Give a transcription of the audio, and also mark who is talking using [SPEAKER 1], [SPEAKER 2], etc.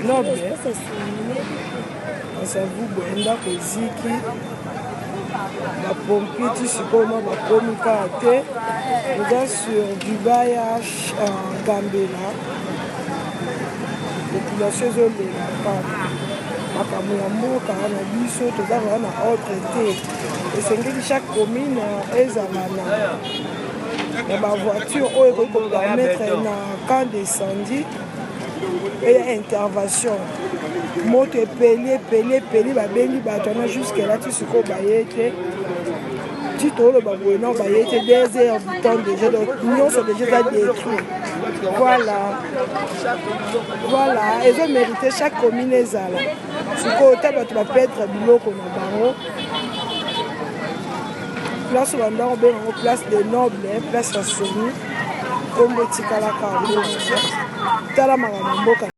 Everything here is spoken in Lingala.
[SPEAKER 1] Noble Kasavubu, ndako eziki, bapompier ti sikoyo ma bakomi kaka te. Eza sur Dubaya Gambela, population ezolela kaka makambo ya mboka na biso. Toza kaka na ordre te. Esengeli chaque commune ezala na bavoiture oyo ekoki kopermettre na cas d'incendie eya intervention. Moto epeli, epeli, epeli, babengi bato wana, jusque là ti sikoyo baye te. Ti toloba boye, non, baye te. 2 heures du temps déjà, donc nyonso déjà eza détruit. Voilà, ezomérite chaque commune ezala. Sikoyo ta bato baperdre biloko na bango. Place bandako bengango Place de Noble, place ya soni, nkombo etikalaka. Tala makambo mboka.